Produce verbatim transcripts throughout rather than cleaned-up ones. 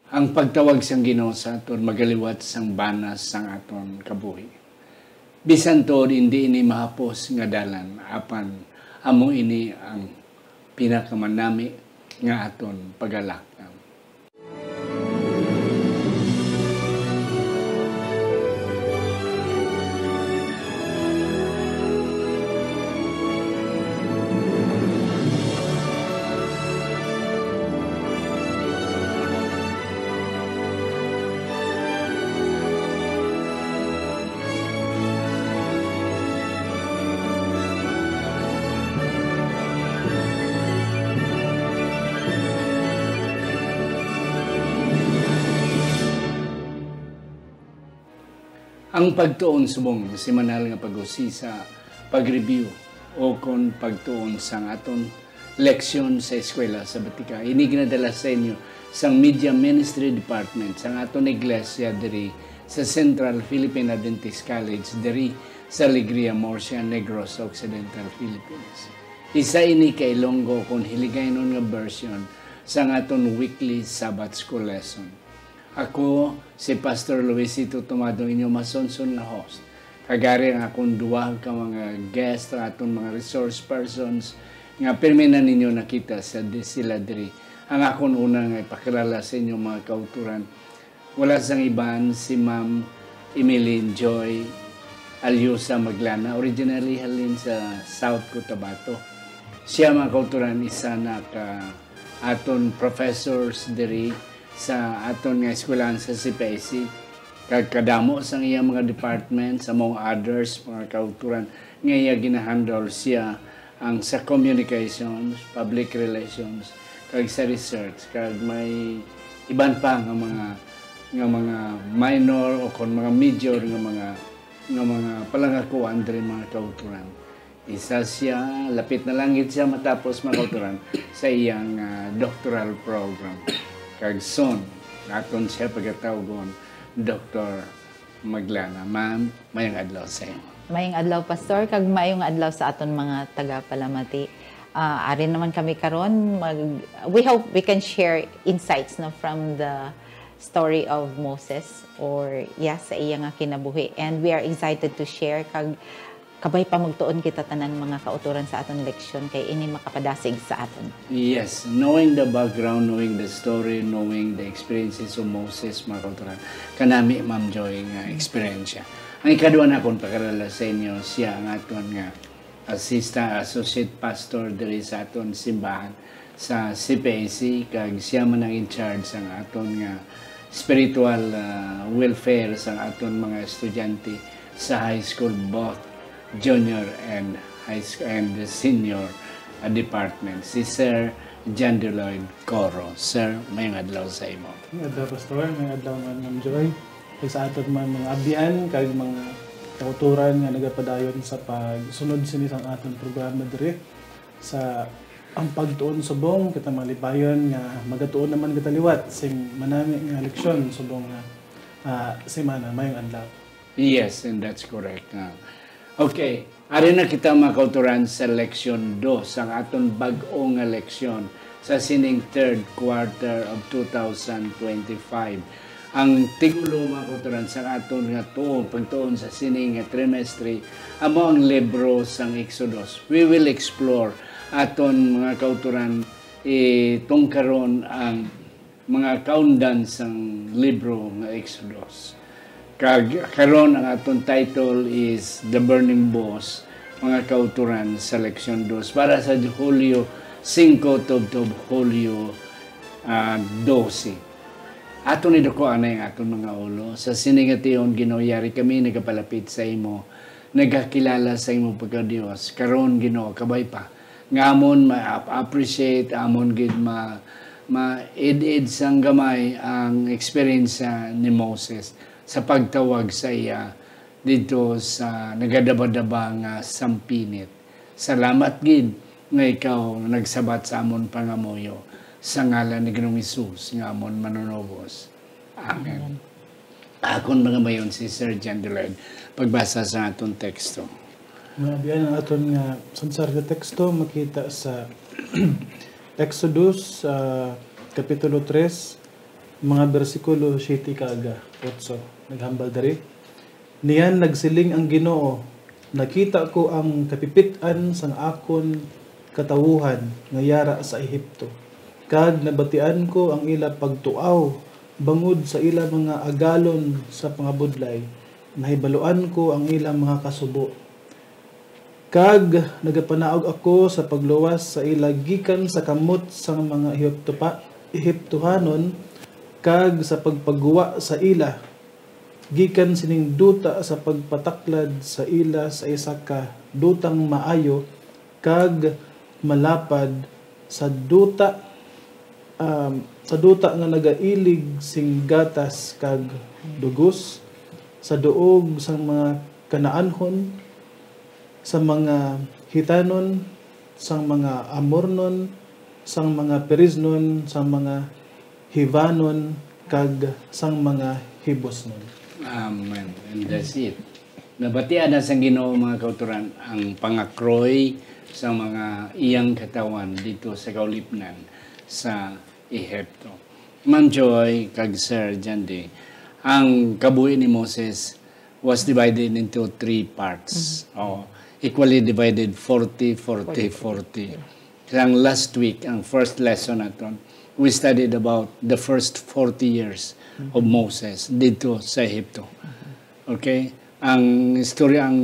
Ang pagtawag sang Ginoo sa aton magaliwat sang bana sang aton kabuhi. Bisan tuod indi ini mahapos nga dalan, apan amo ini ang pinakamanami nga aton pagalaktan. Ang pagtuon subong semanal nga pag-usisa, pag-review, o kon pagtuon sang aton leksyon sa eskwela sa batika. Ini ginadala sa inyo sang Media Ministry Department sang aton iglesia diri sa Central Philippine Adventist College diri sa Alegria, Murcia, Negros Occidental, Philippines. Isa ini ka Ilonggo kon Hiligaynon nga version sang aton weekly Sabbath School lesson. Ako si Pastor Luisito Tomado, inyo masunson nga host. Kag ari ang akon duha ka mga guest, ang aton mga resource persons nga pirmi na ninyo nakita sa di-, sila diri. Ang akon una nga ipakilala sa inyo, mga kauturan, wala sang iban si Ma'am Emeline Joy Alyosa Maglana, originally halin sa South Cotabato. Siya, mga kauturan, isa na ka aton professors diri sa aton nga eskwelahan sa C P I C. Kag kadamo sang iyang mga departments, among others, mga kauturan, nga iya ginahandle, siya ang sa communications, public relations, kag sa research, kag may iban pa nga mga, nga mga minor o kon mga major nga mga, nga mga palangakuan diri, mga kauturan. Isa siya, lapit na lang gid siya matapos, mga kauturan, sa iyang, ah, doctoral program. Kag soon, aton siya pagatawgon, Doktor Maglana. Ma'am, mayong adlaw sa imo. Mayong adlaw, Pastor, kag mayong adlaw sa aton mga tagapalamati. Ah, ari naman kami karon. Mag-, we hope we can share insights, no, from the story of Moses, or, yeah, sa iya nga kinabuhi. And we are excited to share, kag kabay pa magtuon kita tanan, mga kauturan, sa aton leksyon, kay ini makapadasig sa aton. Yes, knowing the background, knowing the story, knowing the experiences of Moses, mga kauturan, kanami, Ma'am Joy, nga eksperyensya. Ang ikadua nakon pakilala sa inyo, siya ang aton nga assistant, associate pastor diri sa aton simbahan sa C P I C, kag siya man ang in charge sang aton nga spiritual, ah, welfare sang aton mga estudyante sa high school, both junior and high school and senior, ah, department, si Sir John Deloyd Coro. Sir, mayong adlaw sa imo. Mayong adlaw, Pastor. Mayong adlaw man, Ma'am Joy. Kag sa aton man mga abyan, kag mga kauturan nga nagapadayon sa pagsunod sini sang aton programa diri sa Ang Pagtuon Subong, kita malipayon nga magatuon naman kita liwat sing manami nga leksyon subong nga, ah, semana. Mayong adlaw. Yes, and that's correct. Ah, okay. Ari na kita, mga kauturan, sa leksyon dos, ang aton bag-o nga leksyon sa sining third quarter of two thousand twenty-five. Ang titulo, mga kauturan, sa aton nga tuo, pagtuon sa sini nga trimestre, amo ang libro sang Exodus. We will explore aton, mga kauturan, itungkaron ang mga kaundan sang libro nga Exodus. Kag karon ang aton title is The Burning Bush, mga kauturan sa leksyon dos para sa Hulyo singko tubtob Hulyo, ah, dose. Aton iduko anay ang aton mga ulo. Sa sini nga tion, Ginoo, yari kami nagapalapit sa imo, nagakilala sa imo pagka-Dios. Karon, Ginoo, kabay pa nga amon ma-appreciate, amon gid ma-, ma-id-id sang gamay ang eksperyensya ni Moses sa pagtawag sa iya didto sa nagadabadaba nga sampinit. Salamat gid nga ikaw nagsabat sa amon pangamuyo, sa ngalan ni Ginoong Hesus nga amon Manunubos. Amen. Amen. Akon mga mayon si Sir John Deloyd, pagbasa sa aton teksto. Mga abyan, ang aton nga sansar nga teksto makita sa Exodus, ah, Kapitulo tres, Mga bersikulo siete kag otso, naghambal diri. Niyan nagsiling ang Ginoo, "Nakita ko ang kapipit-an sang akon katawuhan nga yara sa Ehipto, kag nabatian ko ang ila pagtuaw bangod sa ila mga agalon sa pangabudlay. Nahibaluan ko ang ila mga kasubo." Kag nagapanaog ako sa pagluwas sa ila gikan sa kamot sang mga Ehiptopa-, Ehiptohanon, kag sa pagpaguwa sa ila gikan sining duta, sa pagpataklad sa ila sa isa ka dutang maayo kag malapad, sa duta, um, sa duta nga nagailig sing gatas kag dugos, sa duog sang mga Kanaanhon, sa mga Hitanon, sang mga Amornon, sang mga Periznon, sang mga Hivanon, kag sang mga Hibosnon. Amen. And that's it. Nabatian na sang Ginoo, mga kautoran, ang pangakroy sa mga iyang katawan dito sa kaulipnan sa Ehipto. Ma'am Joy kag Sir Jandy, ang kabuhi ni Moses was divided into three parts. Oh, equally divided, forty, forty, forty. Ang last week, ang first lesson naton, we studied about the first forty years of Moses dito sa Ehipto. Okay? Ang istorya, ang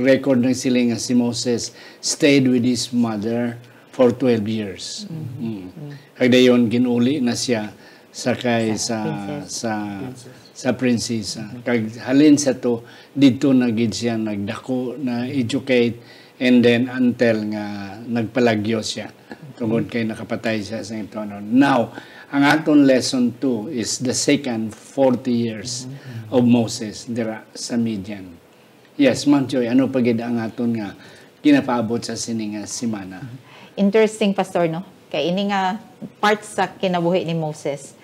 record ng siling nga si Moses stayed with his mother for twelve years. Mm. Kag dayon ginuli na siya sa kay sa sa sa prinsesa. Kag halin sa to, didto na gid siya nagdako, na educate, and then until nga nagpalagyo siya tungod kay nakapatay siya sa ito. Now, ang aton lesson two is the second forty years of Moses dira sa Midian. Yes, Ma'am Joy, ano pa gid ang aton nga ginapaabot sa sini nga semana? Interesting, Pastor, no? Kay ini nga part sa kinabuhi ni Moses,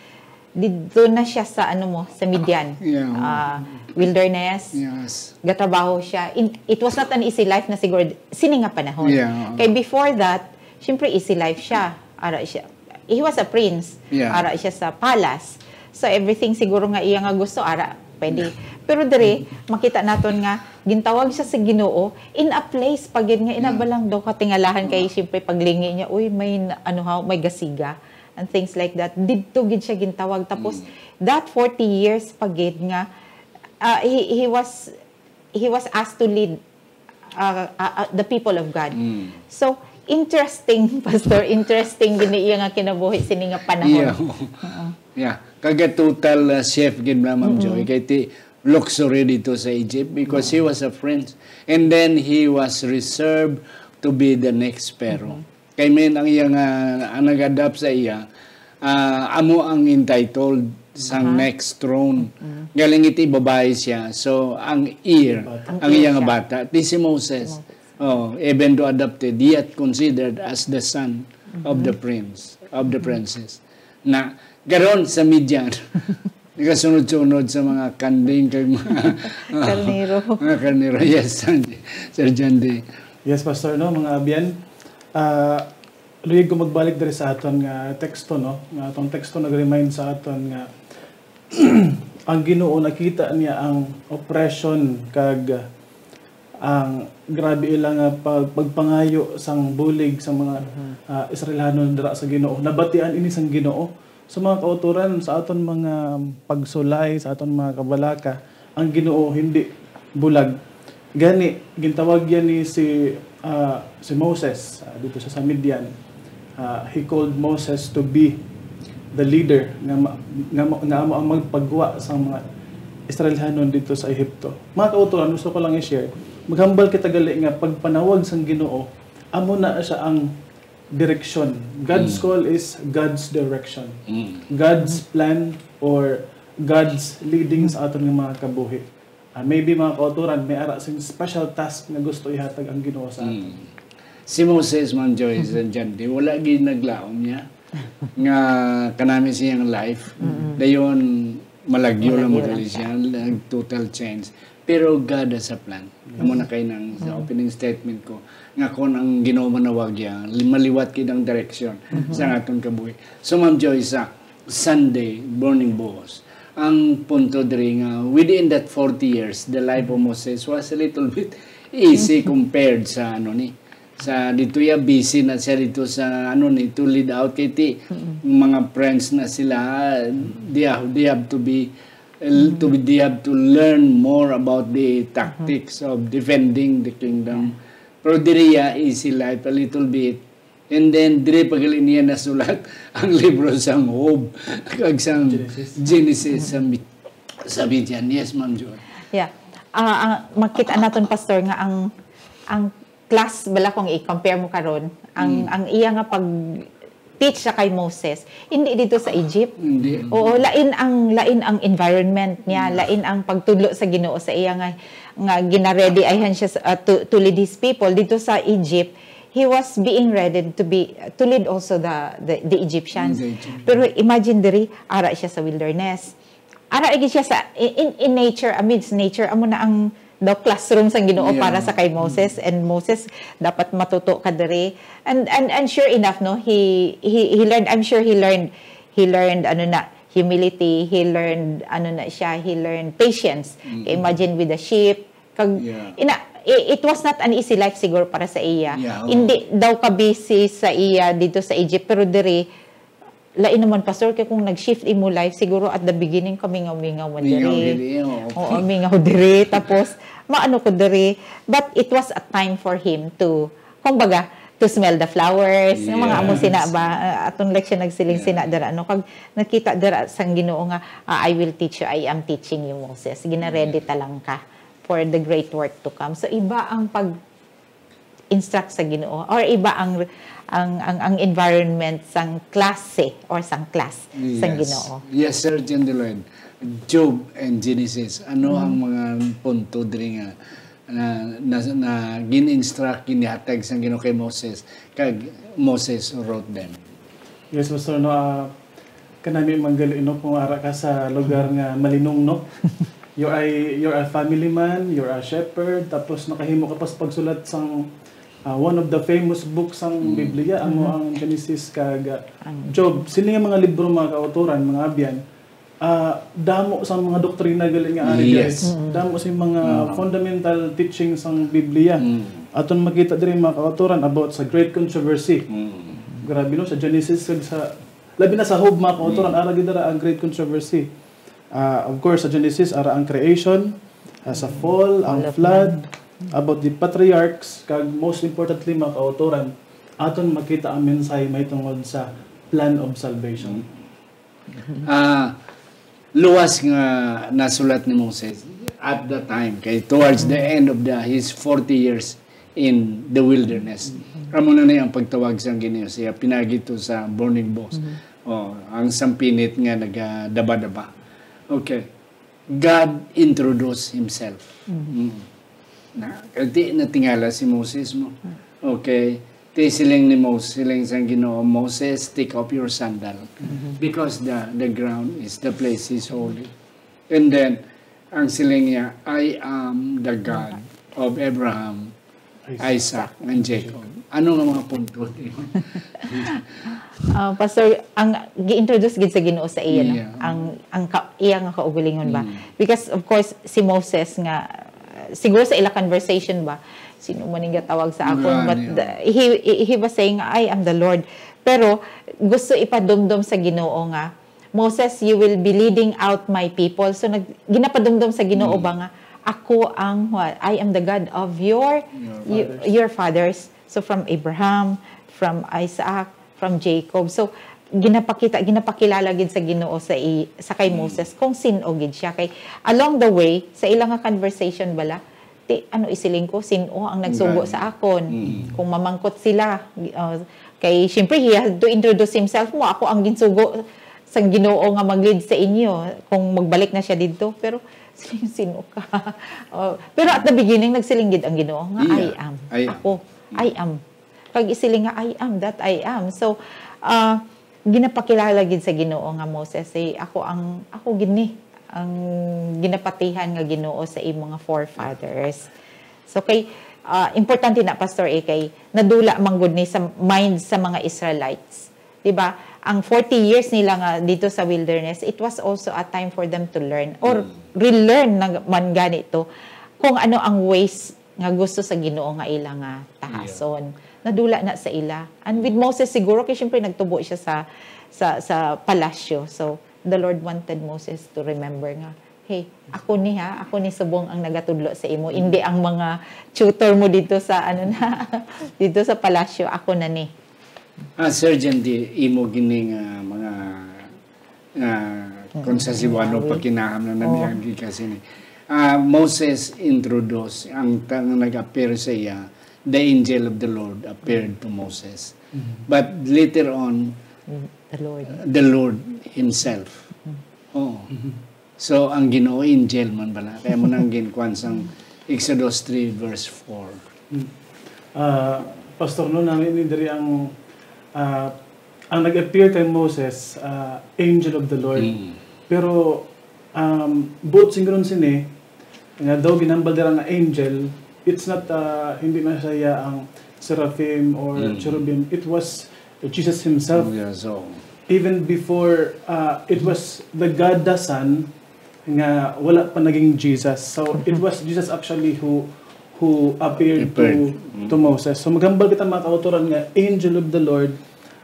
didto na siya sa, ano mo, sa Midian. Yeah. Ah, wilderness. Yes. Gatrabaho siya. In, it was not an easy life na siguro sini nga panahon. Yeah. Kay before that, syempre easy life siya. Ara siya. He was a prince. Yeah. Ara siya sa palace. So everything siguro nga iya nga gusto, ara, pwede. Pero diri, makita naton nga gintawag siya sa Ginoo in a place pa gid nga inabalang daw katingalahan kay syempre paglingi niya, uy, may na- ano ha, may gasiga and things like that. Didto gid siya gintawag. Tapos that forty years pa gid nga ah, he, he was he was asked to lead uh, uh, uh, the people of God. So interesting, Pastor, interesting gid ni iya nga kinabuhi sini nga panahon. Yeah. Yeah. Kaga total uh, chef gid na, Ma'am Joy. Kay ti luxury dito sa Egypt because he was a prince. And then he was reserved to be the next pharaoh. Kay man ang iya nga, ang nag-adapt sa iya, ah, amo ang entitled sa next throne. Galing iti babae siya. So, ang heir, ang iya nga bata, ti si Moses. Oh, even though adopted, yet considered as the son of the prince, of the princess. Na, garon sa Midian, nagasunod-sunod sa mga kanding kag mga Karnero. Mga karnero, yes, Sir Jandy. Yes, Pastor, no, mga abyan. Ah, luyag ko magbalik diri sa aton nga teksto, no? Nga atong teksto nag-remind sa aton nga ang Ginoo nakita niya ang oppression kag ang grabe ila nga pag, pagpangayo sang bulig sa mga ah, Israelhanon dira sa Ginoo. Nabatian ini sang Ginoo. So mga kautoran, sa aton mga pagsulay, sa aton mga kabalaka, ang Ginoo hindi bulag. Gani, gintawag yan ni si ah, si Moses ah, dito siya sa Midian. Ah, he called Moses to be the leader nga ma- nga, ma- nga amo ang magpagwa sa mga Israelhanon dito sa Ehipto. Mga kautoran, gusto ko lang i-share. Maghambal kita gali nga pagpanawag sang Ginoo, amo na siya ang direksyon. God's call is God's direction. God's plan or God's leading sa aton nga mga kabuhi. Ah, maybe mga kautoran, may ara sing special task nga gusto ihatag ang Ginoo sa aton. Si Moses, Ma'am Joyce, and John D, wala gid naglaom niya nga kanami siyang life. Dayon, malagyo lang Malagyo madali lang siya, nag total change. Pero God has a plan. Amo na kay nang sa opening statement ko, nga kung ang Ginoo manawag ya, li- maliwat gid ang direksyon sa aton kabuhi. So, Ma'am Joyce, ah, Sunday, burning buhos. Ang punto diri nga, within that forty years, the life of Moses was a little bit easy compared sa, ano ni, sa dito ya, busy na siya dito sa, ano ni, to lead out kay ti, mga friends na sila, they have, they have to be, to be, they have to learn more about the tactics of defending the kingdom. Pero diri ya, easy life, a little bit. And then, diri pa gali niya nasulat ang libro sang Job kag sang Genesis. Genesis sa Mi-, sa Midian. Yes, Ma'am Joy. Yeah. Ah, ang makita naton, Pastor, nga ang ang class bala, kung i-compare mo karon, ang ang iya nga pag teach sa kay Moses, hindi dito sa Egypt. Hindi. Oo, lain ang lain ang environment niya, lain ang pagtudlo sa Ginoo sa iya nga nga ginaready ayhan siya sa, uh, to, to lead his people dito sa Egypt. He was being ready to be to lead also the the, the Egyptians. The Egyptians. Pero imagine diri, ara siya sa wilderness. Ara lagi siya sa in, in nature, amidst nature, amo na ang daw classroom sang Ginoo para sa kay Moses. And Moses, dapat matuto ka diri. And and and sure enough, no, he he he learned, I'm sure he learned he learned ano na, humility, he learned ano na siya, he learned patience. Kay imagine with the sheep, kag ina, i- it was not an easy life siguro para sa iya. Yeah, oo. Hindi daw ka busy sa iya dito sa Egypt, pero diri lain naman, Pastor, kay kung nag-shift imo life, siguro at the beginning ka mingaw-mingaw man Mingaw diri. diri, oo. Oo, mingaw diri. Tapos, maano ko diri. But it was a time for him to, kumbaga, to smell the flowers. Yung mga amo Yes. sina ba, uh, atong leksyon nagsiling sina dira, ano, kag nakita dira sang Ginoo nga, "Ah, I will teach you, I am teaching you, Moses. Ginaready ta lang ka for the great work to come." So, iba ang pag instruct sa Ginoo, or iba ang ang ang, ang environment sang klase or sang class sang Yes. Ginoo. Yes, Sir John Lloyd. Job and Genesis. Ano ang mga punto diri nga na, na, na gin-instruct, ginihatag sang Ginoo kay Moses, kag Moses wrote them? Yes, Pastor, no, ah, kanami man gali, no, kung ara ka sa lugar nga malinong, no? You're a, you're a family man, you're a shepherd, tapos nakahimo ka pa sa pagsulat sang, ah, one of the famous books sang Biblia, amo ang Genesis kag, ah, Job. Sini nga mga libro, mga kautoran, mga abyan, ah, damo sang mga doktrina gali nga ari diri. Yes. Damo sa mga fundamental teaching sang Biblia. Aton makita diri, mga kautoran, about sa great controversy. Grabe, no, sa Genesis kag sa, labi na sa Job, mga kautoran, ara gid dira ang great controversy. Ah, of course, sa Genesis, ara ang creation, ah, sa fall, ang flood, about the patriarchs, kag most importantly, mga kautoran, aton makita ang mensahe mahitungod sa plan of salvation. Ah, luwas nga nasulat ni Moses at the time, kay towards the end of the his forty years in the wilderness. Amo na ni ang pagtawag sang Ginoo siya, pinagi to sa burning bush. Oh, ang sampinit nga nagadaba-daba. Okay. God introduced himself. Mm. Na, kay di natingala si Moses mo. Okay. Ti siling ni Moses, siling sang Ginoo, "Moses, take off your sandal, because the, the ground is, the place is holy." And then, ang siling niya, "I am the God of Abraham, Isaac, and Jacob." Ano nga mga punto? Ah, Pastor, ang gi-introduce gid sa Ginoo sa iya, no? Yeah. Ang ang ka, iya nga kaugalingon ba? Because of course si Moses nga, uh, siguro sa ila conversation ba, "Sino man ning gatawag sa akon?" Nga But niya. The, he he was saying, "I am the Lord." Pero gusto ipadumdom sa Ginoo nga, "Moses, you will be leading out my people." So nag, ginapadumdom sa Ginoo ba nga, "Ako ang what? I am the God of your Your you- fathers. your fathers." So from Abraham, from Isaac, from Jacob. So ginapakita, ginapakilala gid sa Ginoo sa i, sa kay Moses kung sin-o gid siya. Kay along the way sa ila nga conversation bala, ti ano isiling ko, sin-o ang nagsugo Gani. Sa akon? Kung mamangkot sila, uh, kay siyempre he had to introduce himself mo, "Ako ang ginsugo sa Ginoo nga mag-lead sa inyo kung magbalik na siya didto." Pero sin-o ka? Oh, pero at the beginning nagsiling gid ang Ginoo nga, Iya. "I am." I am. Ako. "I am." Kag isiling nga, "I am that I am." So, ah, ginapakilala gid sa Ginoo nga, "Moses, eh, ako ang, ako gid ni ang ginapatihan nga Ginoo sa imo nga forefathers." So kay, ah, importante na, Pastor, eh, kay nadula man gud ni sa mind sa mga Israelites, di ba? Ang forty years nila nga dito sa wilderness, it was also a time for them to learn or relearn na man gani to kung ano ang ways nga gusto sa Ginoo nga ila nga tahason. Nadula na sa ila. And with Moses siguro, kay siyempre nagtubo siya sa, sa, sa palasyo. So, the Lord wanted Moses to remember nga, "Hey, ako ni ha, ako ni subong ang nagatudlo sa imo, hindi ang mga tutor mo dito sa, ano na, dito sa palasyo, ako na ni." Ah, Sir John, di imo gining, ah, mga, ah, kung sa Cebuano, pagkinahanglan na niya gikas ini. Ah, Moses introduce, ang, ang nag-appear sa iya, the angel of the Lord appeared to Moses. But later on, The Lord. The Lord himself. Oo. So, ang Ginoo, angel man bala. Kaya mo nang ginkuan sang Exodus three verse four. Mm. Ah, Pastor, no, nami ni diri ang, ah, ang nag-appear kay Moses, ah, angel of the Lord. Mm. Pero, um, buot singganon sini, nga daw ginhambal dira nga angel, it's not, ah, hindi man siya ang seraphim or cherubim. It was Jesus himself. Yeah, so, even before, uh, it was the God the Son nga wala pa naging Jesus. So, it was Jesus actually who who appeared to to Moses. So, maghambal kita, mga kautoran, nga angel of the Lord,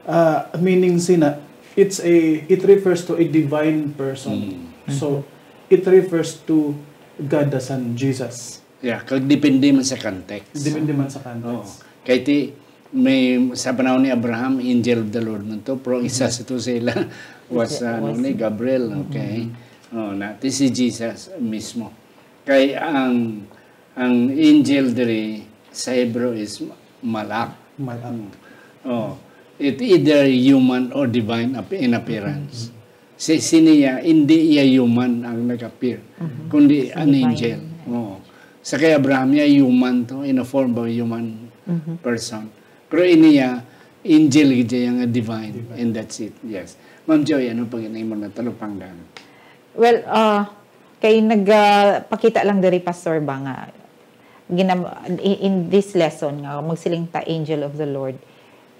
uh, meaning sina, it's a, it refers to a divine person. So, it refers to God the Son, Jesus. Yeah, kag depende man sa context. Depende man sa context. Oo. Kay ti, may, sa panahon ni Abraham, angel of the Lord man to, pero isa sa to sila was, ano ni, Gabriel, okay? Oh, na, ti si Jesus mismo. Kay ang, ang angel diri sa Hebrew is malak. Malak. Oh, it either human or divine ap-, in appearance. Si, si niya, hindi iya human ang nag-appear, kundi an angel. Oo. Sa kay Abraham, iya human to, in a form of a human person. Pero ini iya, angel gid iya nga divine, and that's it. Yes. Ma'am Joy, ano pag imo na talupanggan? Well, ah, kay nagpakita lang diri, Pastor, ba nga ginam-, in, in this lesson nga magsiling ta, angel of the Lord,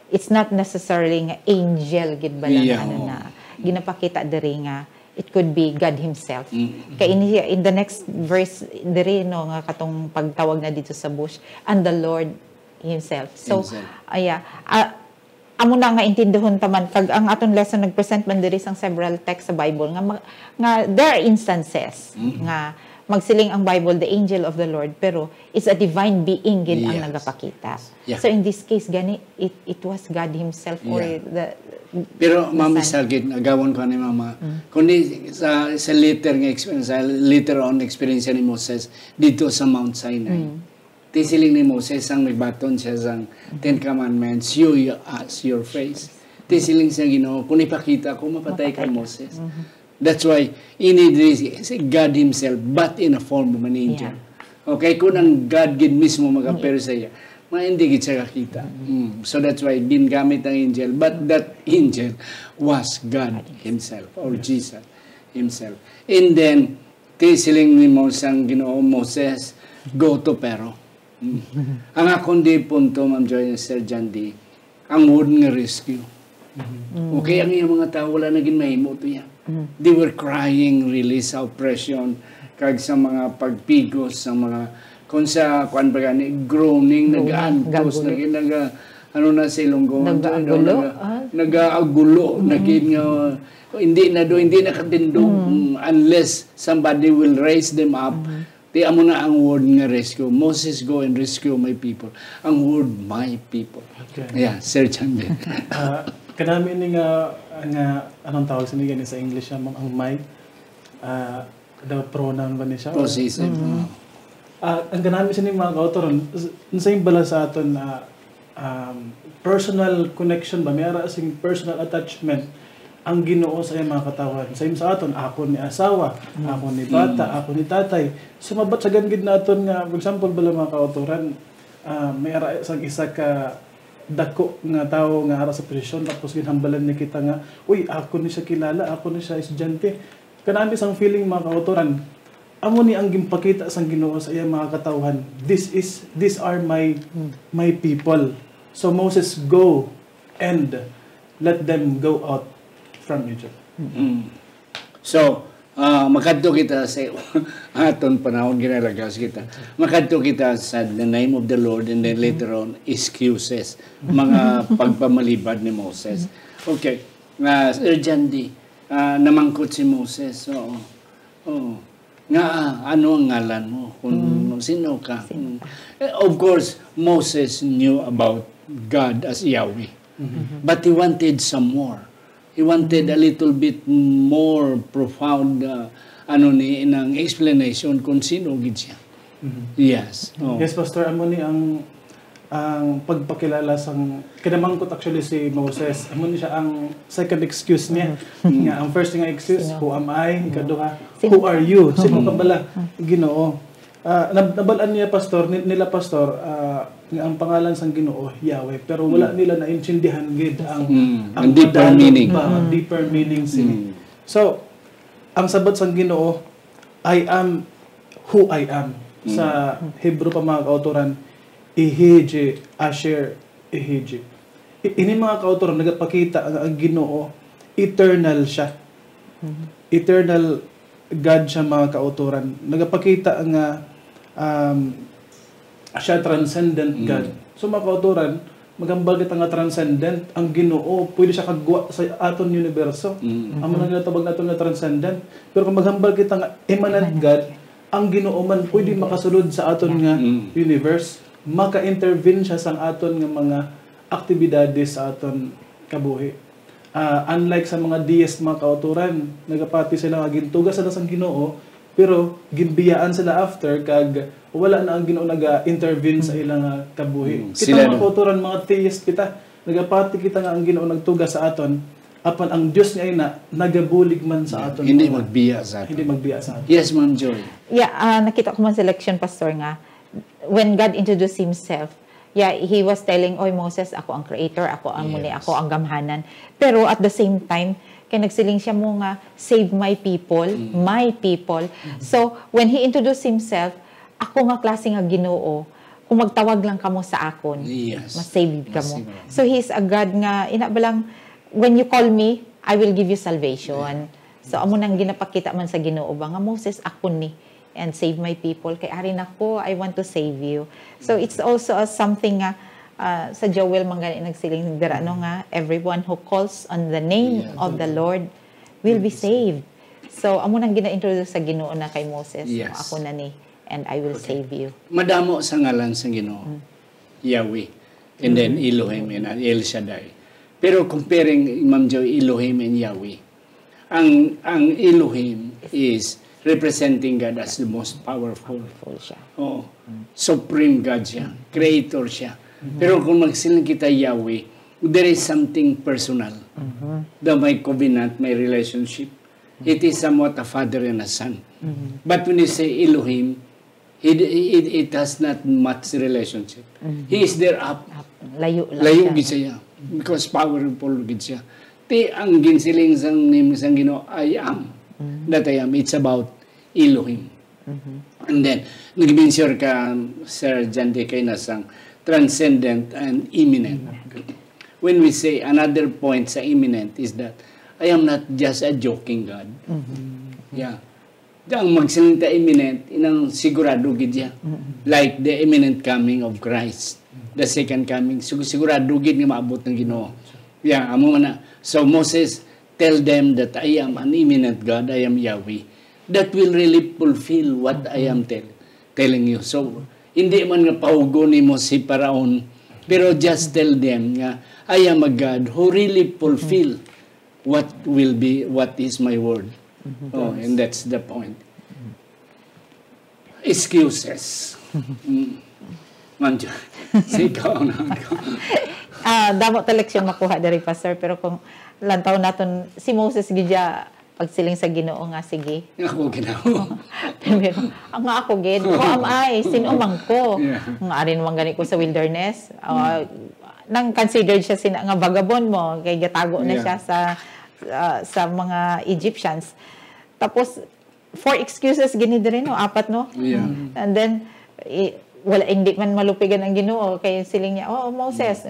it's not necessarily nga angel gid bala nga, ano, na ginapakita diri nga it could be God himself. Kay in, in the next verse diri, no, nga katong pagtawag na dito sa bush, and the Lord himself. So, himself. Ah, yeah. Ah, amo na nga intindihon ta man, kag ang aton lesson nag-present man diri sang several texts sa Bible nga ma-, nga there are instances nga magsiling ang Bible, "The angel of the Lord," pero it's a divine being gid ang nagapakita. Yeah. So in this case gani, it, it was God himself or the Pero, Ma'am, isa gid, agawon ko ni Mama. Kundi sa, sa later nga exp-, sa later on experience ni Moses dito sa Mount Sinai. Ti siling ni Moses ang nagbaton siya sang Ten Commandments, "You, you ask your face." Ti siling sa Ginoo, "Kung ipakita ko, mapatay ka, Moses." That's why, ini diri si, si God himself, but in a form of an angel. Yeah. Okay, kung ang God gid mismo mag-appear sa iya, ma-, hindi gid siya kakita. Mm. So that's why gingamit ang angel, but that angel was God himself or Jesus himself. And then, ti siling ni Moses ang Ginoo, "Moses, go to Pharaoh." Mm. Ang akon di punto, Ma'am Joy and Sir John D, ang word nga rescue. Okay, ang iyang mga tawo wala na gid mahimo to iya. They were crying really sa oppression kag sa mga pagpigos sa mga, kung sa, kuan ba gani, groaning, nag-aantos, nag-, naga-, ano na sa Ilonggo, nag-aagulo, naga-, nag-aagulo na gid nga hindi na do, hindi na katindog, mm, unless somebody will raise them up. Ti amo na ang word nga rescue. "Moses, go and rescue my people." Ang word "my people." Okay. Yeah, Sir John D. Ah, kanami ni nga, nga, anong tawag sini gani sa English, ah, ma'am? Ang "my", ah, the pronoun ba ni siya? Possessive. Mm. Ah, ang kanami sini, mga kautoran, s-, sa imbala sa aton, ah, um, personal connection ba? May ara sing personal attachment ang Ginoo sa iyang mga katawhan. Same sa aton, ako ni asawa, ako ni bata, ako ni tatay. So, mabatyagan gid naton nga, for example, bala mga kautoran, ah, may ara sang isa ka dako nga tawo nga ara sa posisyon, tapos ginhambalan ni kita nga, "Uy, ako ni siya kilala, ako ni siya estudyante." Kanami sang feeling, mga kautoran. Amo ni ang ginpakita sang Ginoo sa iyang mga katawhan. "This is, these are my, my people." So Moses, go and Let them go out from Egypt. Mm. So, ah, makadto kita sa aton panahon, ginalagas kita. Makadto kita sa the name of the Lord, and then later on, excuses. Mga pagpamalibad ni Moses. Okay. Ah, Sir Jandy, ah, namangkot si Moses. Oo. Oo. Nga, ah, ano ang ngalan mo? Kung sino ka? Mm. Eh, of course, Moses knew about God as Yahweh. But he wanted some more. He wanted a little bit more profound, uh, ano ni, ng explanation kung sino gid siya. Yes. Oh. Yes, Pastor, amo ni ang ang pagpakilala sang kinamangkot actually si Moses. Amo ni siya ang second excuse niya. Nga ang first nga excuse, Sino? "Who am I?" Ikaduha, Sino "Who ka? are you?" Sino ka bala? Ginoo. Ah, nab- nabal-an niya, Pastor, ni- nila, Pastor, ah, nga ang pangalan sang Ginoo Yahweh, pero wala nila naintindihan gid ang Mm, ang ang deeper madalom meaning. pa, deeper meaning sini. Mm. So, ang sabat sang Ginoo, "I am who I am." Sa Hebrew pa, mga kautoran, "Ihiji asher ihiji." I- Ini, mga kautoran, nagapakita nga ang Ginoo eternal siya. Eternal God siya, mga kautoran. Nagapakita nga, um, siya transcendent God. So, mga kautoran, maghambal kita nga transcendent, ang Ginoo, pwede siya kagwa sa aton universo. Amo na ginatawag naton nga transcendent. Pero kung maghambal kita nga immanent God, ang Ginoo man pwede makasulod sa aton nga universe. Maka-intervene siya sang aton nga mga aktibidades sa aton kabuhi. Ah, unlike sa mga deist, mga kautoran, nagapati sila nga gintuga sila sang Ginoo, pero ginbiyaan sila after, kag wala na ang Ginoo naga-intervene sa ilang, ah, kabuhi. Mm, Kita, sila mga na. Kautoran, mga theist kita, nagapati kita nga ang Ginoo nagtuga sa aton, apan ang Dios nga ina nagabulig man sa aton. Hindi mga magbiya sa aton. Hindi magbiya sa aton. Yes, Ma'am Joy. Yeah, ah, nakita ko man sa election, Pastor, nga when God introduced Himself, yeah, He was telling, "Oy, Moses, ako ang creator, ako ang muni, Yes. ako ang gamhanan." Pero at the same time, kay nagsiling siya mo nga, "Save my people, my people." So, when He introduced Himself, "Ako nga klase nga Ginoo, kung magtawag lang kamo sa akon, Yes. masave kamo." Masave. So, He's a God nga, ina ba lang, "When you call me, I will give you salvation." So, amo nang ginapakita man sa Ginoo ba nga, "Moses, ako ni, and save my people. Kay ari na ko, I want to save you." So, it's also a something nga, ah, sa Joel man gani nagsiling dira, no, nga, "Everyone who calls on the name Yeah. of the Lord will be saved." So, amo nang gina-introduce sa Ginoo na kay Moses, Yes. "Ako na ni, and I will save you." Madamo sa ngalan sa Ginoo. Yahweh. And then Elohim and El Shaddai. Pero comparing, Ma'am Joy, Elohim and Yahweh, ang ang Elohim is representing God as the most powerful. Full siya. Oh, supreme God siya, creator siya. Pero kung magsiling kita Yahweh, there is something personal. That may covenant, may relationship. It is somewhat a father and a son. But when you say Elohim, it, it, it has not much relationship. He is there up. Layo lang Layo siya. gid siya. Because powerful gid siya. Ti ang ginsiling sang name sang Ginoo, "I am that I am." It's about Elohim. And then, nag-mention ka, Sir John D. Kay na sang transcendent and imminent. When we say another point sa imminent is that I am not just a joking God. Yeah. Ang magsiling ta imminent, inang sigurado gid siya. Like the imminent coming of Christ, the second coming. Sig- sigurado gid nga maabot ang Ginoo. Yeah, amo man na. So Moses, "Tell them that I am an imminent God, I am Yahweh, that will really fulfill what I am tell, telling you." So, hindi man nga pahugon nimo si Paraon, pero just tell them nga, "I am a God who really fulfill what will be, what is my word." Oh, and that's the point. Excuses. Mm. Manjo. Sige, ikaw na ako. Ah, damo ta leksyon makuha diri, Pastor, pero kung lantaw naton si Moses gid siya pagsiling sa Ginoo nga, "Sige." Ako, Ginoo. Primero, "Ang nga ako gid, who am I? Sino man ko?" Yeah. Nga ari naman gani ko sa wilderness. Ah, nang considered siya sina nga vagabond mo, kay gatago na Yeah. siya sa, ah, sa mga Egyptians. Tapos, four excuses gini diri, no? Apat, no? Yeah. And then, i- wala, hindi man malupigan ang Ginoo, kay siling niya, "Oh, Moses."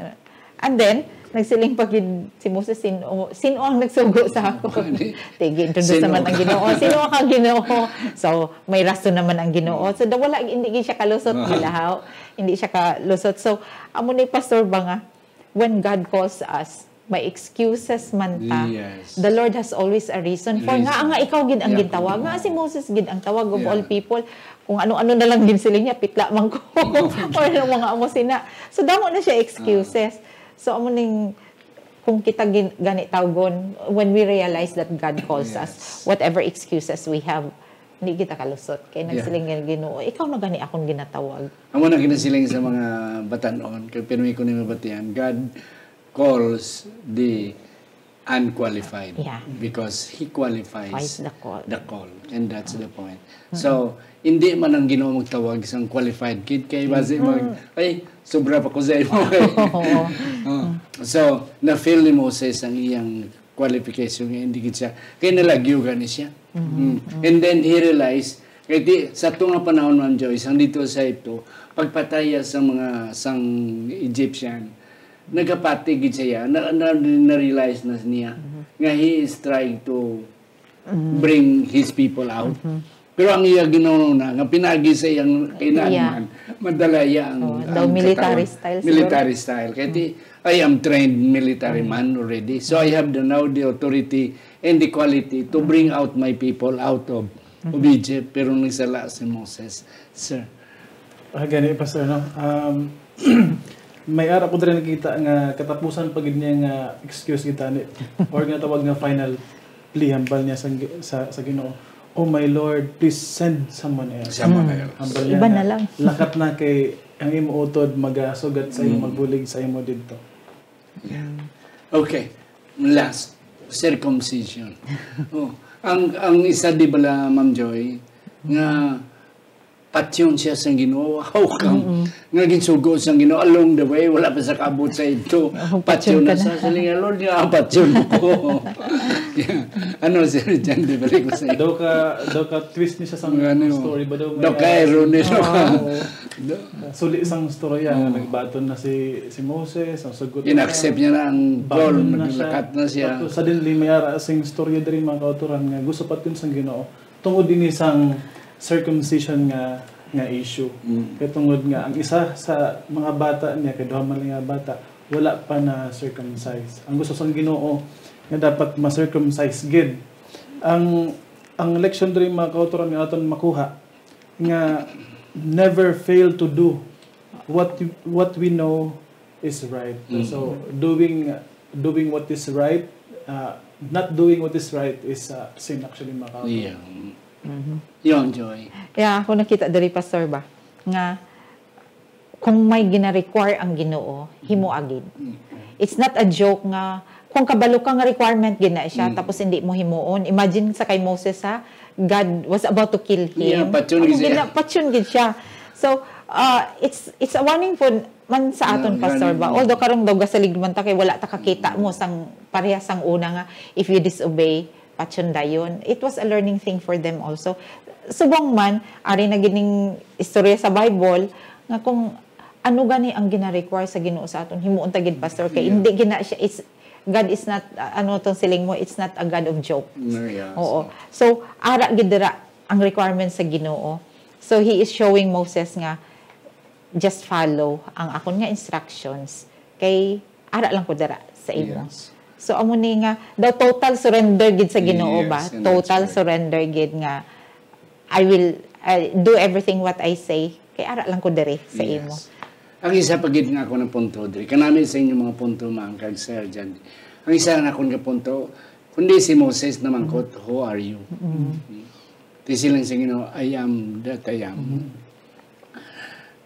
And then, Nagsiling pa gid si Moses, "Sino, sino ang nagsugo sa ako?" Gani. Sige, introduce Sino naman ang ka? Ginoo. "Sino ka, Ginoo?" So, may rason naman ang Ginoo. So, da-, wala, hindi gid siya kalusot, Ah. Gilahaw. Hindi siya kalusot. So, amo ni Pastor ba nga, when God calls us, may excuses man ta, Yes. the Lord has always a reason. For nga, Reason. nga ikaw gid ang Yeah. gintawag, nga si Moses gid ang tawag of Yeah. all people. Kung ano-ano na lang ginsiling niya, "Pitla man ko." Or yung mga amo sina. So, damo na siya excuses. Ah. So, amo ning, kung kita gin-, gani tawgon, when we realize that God calls Yes. us, whatever excuses we have, hindi kita kalusot. Kay Yeah. nagsiling ang Ginoo, "Ikaw na gani akong ginatawag." Amo na ginasiling sa mga batan-on, kay pirmi ko ni mabatian, God calls the unqualified Yeah. because He qualifies Qualifies the call. the call. And that's the point. So, hindi man ang Ginoo magtawag sang qualified kid kay basi mag, Mm. "Ay, sobra pa ko sa imo." Oo. Oh. So, na-feel ni Moses ang iyang qualification nga hindi gid siya. Kay nalagyo gani siya. Mm-hmm. Mm. And then he realized, kay ti, sa tunga panahon, Ma'am Joyce, ang dito sa ito, pagpataya sa mga sang Egyptian, nagapati gid siya, na, na, na-realize na niya Mm-hmm. nga he is trying to Mm-hmm. bring his people out. Mm-hmm. Pero ang iya ginuna nga pinagi sa iyang kainan Yeah. man, madala iya ang, Oh, ang daw military katawan. Style siguro. Military style. Kaya ti, Mm. "I am trained military Mm. man already. So I have the, now the authority and the quality to bring out my people out of, Mm-hmm. of Egypt." Pero nagsala si Moses, sir. Ah, gani, Pastor, no? Um, may ara ko diri nakita nga katapusan pa gid niya nga excuse kita ni, or nga tawag nga final plea, hambal niya sa, sa, sa Ginoo, "Oh my Lord, please send someone else." Someone Mm. else. Hambal niya Iba nga, na lang. "Lakat na kay ang imo utod magasugat sa imo, Mm. magbulig sa imo didto." Yeah. Mm. Okay. Last, circumcision. Oh, ang, ang isa di bala, Ma'am Joy, nga patyon siya sa Ginoo. How come? Mm-mm. Nga ginsugo sa Ginoo along the way, wala pa sa kaabot sa ito. Oh, patyon Patyon na ka sa na. Siling, "Lord, nga patyon mo ko." Yeah. Ano, Sir John, di balik ko sa iyo. Daw ka, daw ka twist ni siya sa Mga ano, story ba daw? Daw May ka irony, daw ka. Oo. Daw. Suli sang storya, Oo. nagbaton na si, si Moses, ang sugot niya. In-accept niya na ang Baton call, na siya. Naglakat na siya. Tapos suddenly, may ara sing storya diri, mga kauturan, nga gusto patyon sang Ginoo. Tungod ini sang circumcision nga, nga issue. Mm. Kay tungod nga ang isa sa mga bata niya, kay duha man lang nga bata, wala pa na circumcised. Ang gusto sang Ginoo nga dapat ma-circumcise gid. Ang, ang leksyon diri, mga kauturan, nga aton makuha nga never fail to do what, what we know is right. Mm. So, doing, doing what is right, uh, not doing what is right is, uh, sin, actually, mga kauturan. Yeah. Mhm. Yun, Joy. Yeah, ako nakita diri, Pastor, ba, nga kung may gina-require ang Ginoo, himo agid. Mm. It's not a joke nga, kung kabalo ka nga requirement gid na siya, Mm. tapos hindi mo himuon. Imagine sa kay Moses, ha, God was about to kill him. Yeah, patyon Ang gid siya. gina-, patyon gid siya. So, uh, it's, it's a warning for man sa aton, Yeah, Pastor, ba? galing. Although karong daw gasalig man ta kay wala ta kakita Mm. mo sang parehas sang una nga, if you disobey, patyon dayon. It was a learning thing for them also. Subong man, ari na gid ning istorya sa Bible, nga kung ano gani ang gina-require sa Ginoo sa aton, himuon ta gid, Pastor, kay Yeah. hindi gina siya, is, God is not, uh, ano tong siling mo, it's not a God of joke. No, yeah, Oo. so. So, ara gid dira ang requirements sa Ginoo. So, he is showing Moses nga, "Just follow ang akon nga instructions, kay ara lang ko dira sa imo." Yes. So, amo ni nga, daw total surrender gid sa Ginoo ba? Yes, and that's Total right. surrender gid nga, "I will, uh, do everything what I say, kay ara lang ko diri sa imo." Yes. Ang isa pa gid nga ako ng punto diri, kanami sa inyong mga punto, Ma'am, kag Sir Jan. Ang isa nga akon nga punto, kundi si Moses namangkot, Mm. "Who are you?" Mm. Ti siling sa Ginoo, "I am that I am." Mm.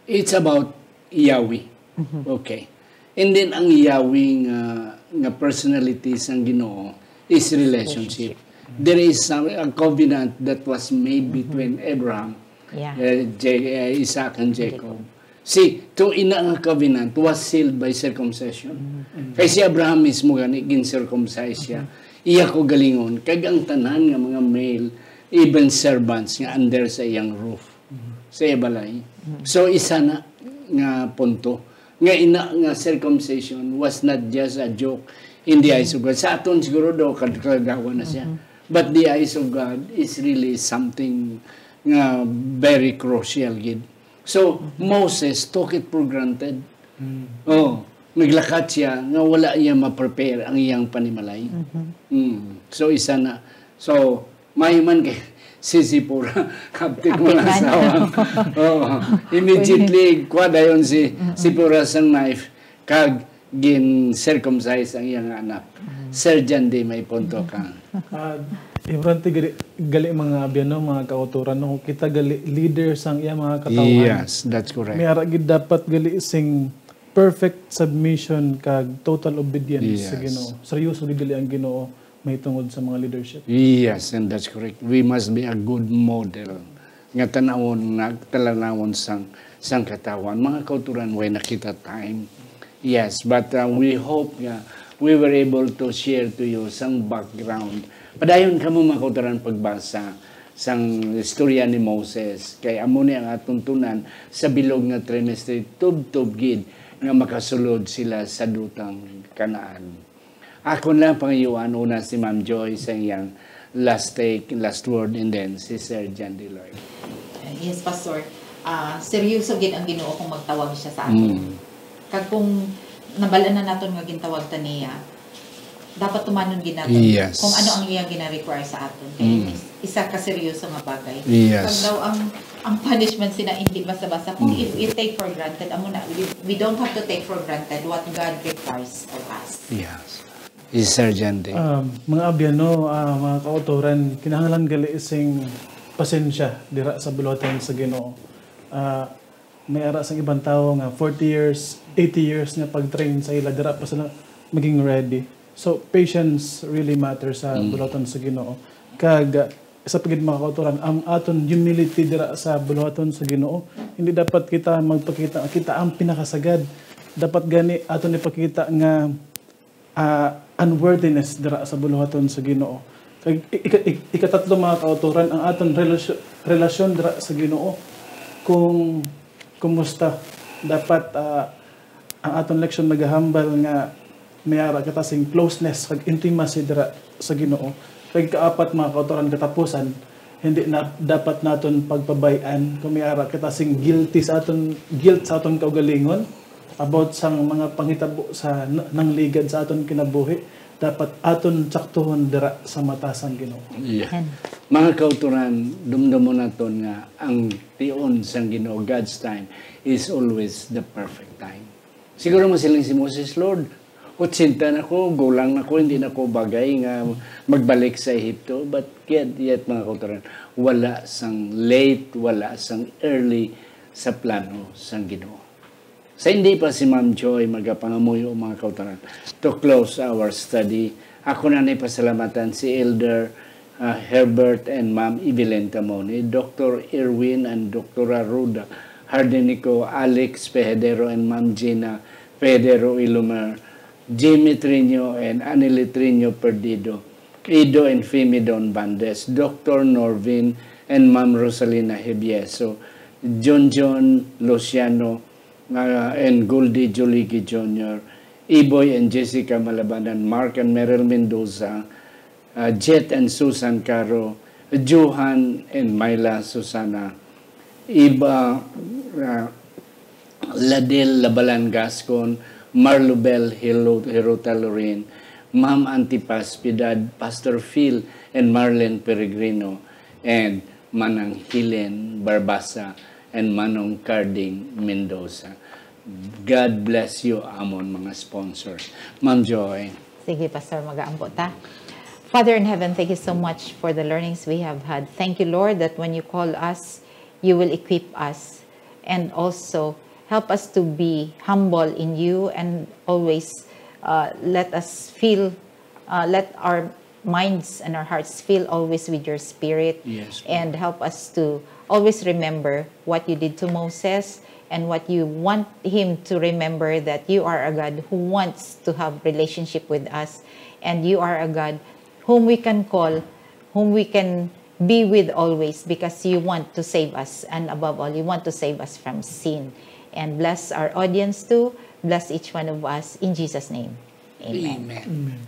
It's about Yahweh. Mhm. Okay. And then ang Yahweh nga, nga personality sang Ginoo is relationship. Relationship. There is some, a covenant that was made Mhm. between Abraham, Yeah. uh, Ja-, uh, Isaac, and Jacob. Jacob. See, to ina nga covenant was sealed by circumcision. Mhm. Kay si Abraham mismo gani, gin-circumcise siya. Mhm. Iya ko galingon, kag ang tanan nga mga male, even servants nga under sa iyang roof, Mhm. sa iya balay. Mhm. So, isa na nga punto. Nga ina nga circumcision was not just a joke in the eyes of God. Sa aton siguro do, kad-, kalagawan na siya. But the eyes of God is really something nga very crucial gid. So, Moses took it for granted. Oh, naglakat siya nga wala niya ma-prepare ang iyang panimalay. Mm. So, isa na. So, may man kay si Zipporah, haptik Haptik mga man. asawa. Oo. Immediately, kuha dayon si Zipporah sang knife, kag gin-circumcise ang iyang anak. Sir John D, may punto ka. Ah, importante gali, gali mga abyan, no, mga kauturan, no? Kita gali leader sang iya mga katawhan. Yes, that's correct. May ara gid dapat gali sing perfect submission kag total obedience sa Yes. Ginoo. Seryoso gid gali ang Ginoo mahitungod sa mga leadership. Yes, and that's correct. We must be a good model nga tanawon, nga talanawon sang, sang katawhan. Mga kauturan, way na kita time. Yes, but, uh, we hope nga we were able to share to you sang background. Padayon kamo, mga kauturan, pagbasa sang istorya ni Moses. Kay amo ni ang aton tunan sa bilog nga trimestre, tubtob gid nga makasulod sila sa dutang Canaan. Akon lang pangayuan una si Ma'am Joy sa iyang last take, last word, and then si Sir John D Lloyd. Yes, Pastor. Ah, seryoso gid ang Ginoo kung magtawag siya sa aton. Mm. Kag kung nabal-an na naton nga gintawag ta niya, dapat tumanon gid naton Yes. kung ano ang iya gina-require sa aton. Kay Mm. is-, isa ka seryoso nga bagay. Yes. Kag daw ang, ang punishment sina hindi basta-basta. Kung Mm. if we take for granted, amo na, we, we don't have to take for granted what God requires of us. Yes. Yes, Sir John D. Um, mga abyan, no, ah, mga kautoran, kinahanglan gali sing pasensya dira sa buluhaton sa Ginoo. Ah, may ara sang ibang tawo nga forty years, eighty years nga pag-train sa ila, dira pa sila maging ready. So, patience really matters sa Mm. buluhaton sa Ginoo. Kag, ah, isa pa gid, mga kautoran, ang aton humility dira sa buluhaton sa Ginoo. Hindi dapat kita magpakita nga kita ang pinakasagad. Dapat gani aton ipakita nga ah, unworthiness dira sa buluhaton sa Ginoo. Kag i-, ika-, ik-, ikatatlo, mga kautoran, ang aton relasyo-, relasyon dira sa Ginoo. Kung kumusta, dapat, ah, ang aton leksyon nagahambal nga may ara kita sing closeness kag intimacy dira sa Ginoo. Kag kaapat, mga kautoran, katapusan, hindi na dapat naton pagpabay-an kung may ara kita sing guilty sa aton, guilt sa aton kaugalingon about sang mga panghitabo sa n-, nangligad sa aton kinabuhi. Dapat aton saktuhon dira sa mata sang Ginoo. Yeah. Amen. Mga kauturan, dumdumon naton nga ang tion sang Ginoo, God's time, is always the perfect time. Siguro masiling si Moses, "Lord, otsenta na ko, gulang na ko, hindi na ko bagay nga magbalik sa Ehipto." But yet, yet, mga kauturan, wala sang late, wala sang early sa plano sang Ginoo. Sa hindi pa si Ma'am Joy magapangamuyo, mga kauturan, to close our study, ako na ni pasalamatan si Elder, ah, Herbert and Ma'am Evelyn Tamoni, Doctor Irwin and Doctora Ruda Hardenico, Alex Pehedero and Ma'am Gina Pehedero Ilumer, Jimmy Triño and Annie Triño Perdido, Ido and Femi Don Bandes, Doctor Norvin and Ma'am Rosalina Hebieso, John John Luciano, uh, and Goldie Joligi Junior, Iboy and Jessica Malabanan, Mark and Meryl Mendoza, uh, Jet and Susan Caro, Johan and Myla Susana, Iba, uh, Ladil Labalan Gascon, Marlubel Hilo-, Hirota Lorin, Ma'am Antipas Piedad, Pastor Phil and Marlene Peregrino, and Manang Helen Barbasa and Manong Carding Mendoza. God bless you, amon mga sponsors. Ma'am Joy. Sige, Pastor, mag-aampo ta. Father in heaven, thank you so much for the learnings we have had. Thank you, Lord, that when you call us, you will equip us and also help us to be humble in you and always, uh, let us feel, uh, let our minds and our hearts fill always with your spirit. Yes, Lord. And help us to always remember what you did to Moses and what you want him to remember, that you are a God who wants to have relationship with us, and you are a God whom we can call, whom we can be with always, because you want to save us, and above all, you want to save us from sin. And bless our audience too, bless each one of us in Jesus' name. Amen. Amen.